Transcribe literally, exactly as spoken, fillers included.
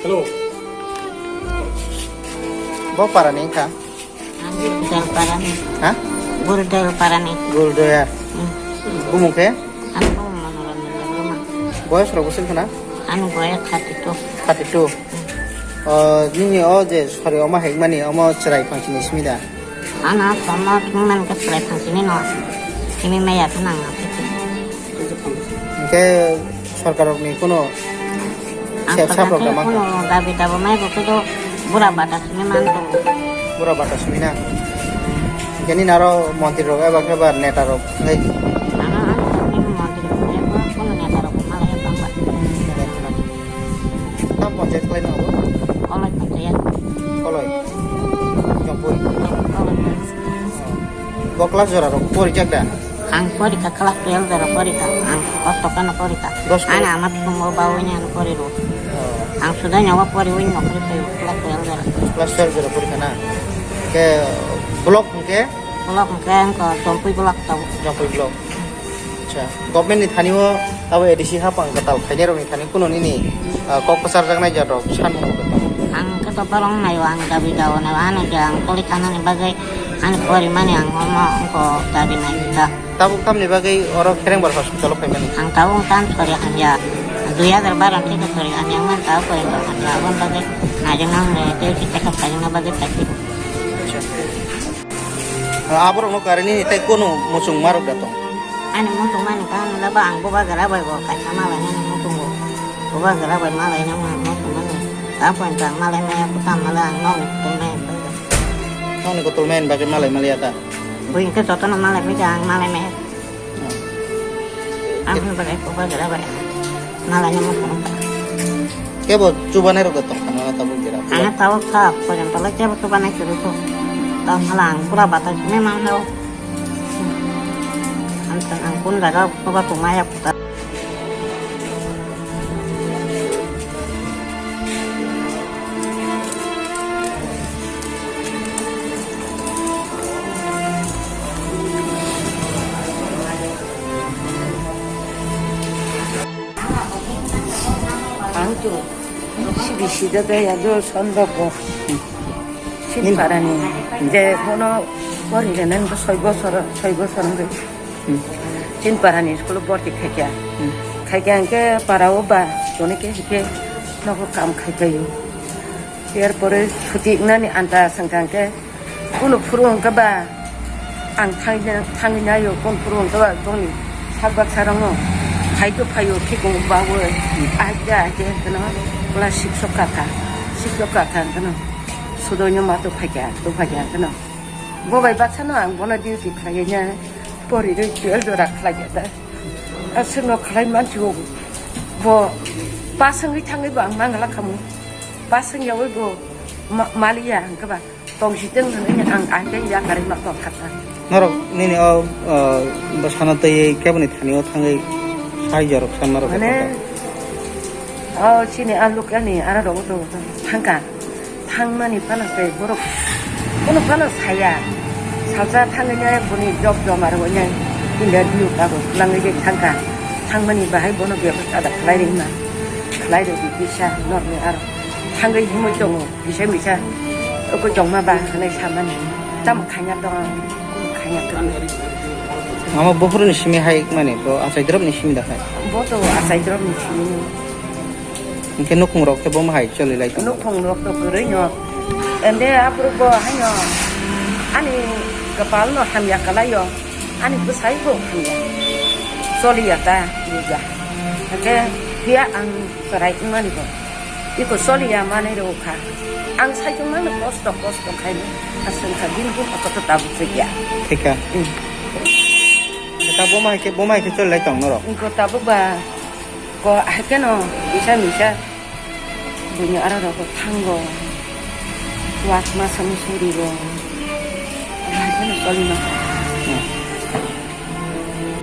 Hello. Bo para ni kha? Gurdal para ni. Ha? Gurdal para ni. Gurdoya. Hmm. Bumung khe? Ano bumung Manoranjan Debbarma. Boyos rok bwswk khna? Ano boyos thirty two. Thirty two. O, nini o je sori omo hekmani omo chwrai phansini simi da? Ano, tamo thwngmani khe chwrai phansini no. Simi maya khe nang na. Hingke sorkar rokni kuno sep sap rok tamo kuno dabi dabo mai bo kudo bura bata simi man to. Bura bata simi na. Hingke nini aro montri rok eba khe ba neta rok wngkha. Ano, ano, nini montri rok wngkha, kuno neta rok malai bangba. Tam ponchayat khlai no abo? Koloi ponchayat. Koloi. Jongpui. Koloi. Bo class jora rok porijak da? Ang porikha class twelve jora porikha. Ang kosto kano porikha. Dos. Ana ama thumbo bawi ni ano poriru. Oh. Ang sudai nyawa poriwi nokri pe class twelve jora. Class twelve jora porikha na? Ke block hingke? Block hingke ang ko Jongpui block tau. Jongpui block. Acha, government ni thani o abo A D C hapang kwtal khainai rok ni thani kuno nini, ah, kok kwchar jaknai jat rok sanmung rok tong. Ang khe to borok nai o, ang dabi dao nai o, ano je ang toli thana ni bagwi ani pori mani ang omo ongko dabi nai ta. Tabuk tamni bagwi oro Kherengbar hospital o phaimani? Ang tabuk tam sori hamya, dui hajar baro ni khe sori hamya, ang man tabuk pori hamya, aboni bagwi naijak nang le, tei kisa kha khaijak na bagwi thai. Acha. Aborokno karini tei kunu muchung marok da tong? Ani muchung mani kha nula ba ang bubagra bai bo kaisa malai nani muchungo. Bubagra bai malai nani muchung mani. Ta poin ta malai maya kutam malai ang nokni kutum maya bai. Nokni kutum maya bagwi malai maliya ta? Bui hingke jotono malai maya ang malai maya. Ang hwn bagwi bubagra bai ang malai nani muchung ta. Kebo chubanai rok tong khana tabuk jera. Ana tabuk kha, pojon tolai kebo chubanai churu kho. Ta mala ang pura batai sini mang lo. Ang ang kun jaga ko ba ko maya puta. Ang tu sibi sida da ya do son da bo. Sin parani je bono pori renen bo soi bosor, soi bosor ngi. Hmm. Sin parani school borti khaikya. Hmm. Khaikya angke para o ba jone ke hike nogo kam khaikya yo. Yar pore suti nani anta sangkang ke. Kuno phuru hwnkhe ba ang thangwi na, thangwi naio, kon phuru hwnkhe ba bongni sak baksa rokno phaito phaio, khikung bawo, ahikhe ahikhe hwnkhe no class six o kakha, six o kakha hwnkhe no sudoino ma tongphaikha, tongphaikha hwnkhe no. Bo bai baksa no ang bono duty khlaiya, porirwi twelve jora khlaiya da. Aswkno khlai mansigo bo pass wngwi thangwi bo ang mangala khamu, pass wngyawi bo ma-, maliya hwnkhe ba. Tong si teng nang ini ang ai teng ya kari ma tong khat na. Norok nini o, o, bwsano twi keboni thani o thangwi sai jorok san norok. Mane, o chini a lukani ara rok to thangka. Thangmani phano tei borok kono phano saya. Salsa thangwi nai boni job joma rwwi nai. India diu kago langwi je thangka. Thangmani bahai bono bebostha da khlai rima. Khlai rwdi kisa norni aro. Thangwi himwi tongo. Bisa bisa, oko chongma ba, hanai samani. Tamo khanya tong, khanya tong. Mama bohor ni simi hai mani, bo achai drop ni simi da hai. Bo to achai drop ni simi. Hingke nukhung rok khe bo ma hai choli lai tong. Nukhung rok to kwrwi no. Ende aphuru bo haino ani kwpal no hamya kalai yo. Ani bwsai bo hamya. Choli ya ta, buja. Hingke hiya ang chwrai wngmani bo. Iko choliya manwi rw kha. Ang saichung mano kosto kosto khaino. Aswng kha bini buphang kotor tabuk thwiya. Thika. Hmm. Tabuk ma hai khe, bo ma hai khe choli lai tong norok. Iko tabuk ba ko hai khe no bisa misa. Buini aro rok thango. Wak masa musuri bo. Hai khe no choli ma. Hmm.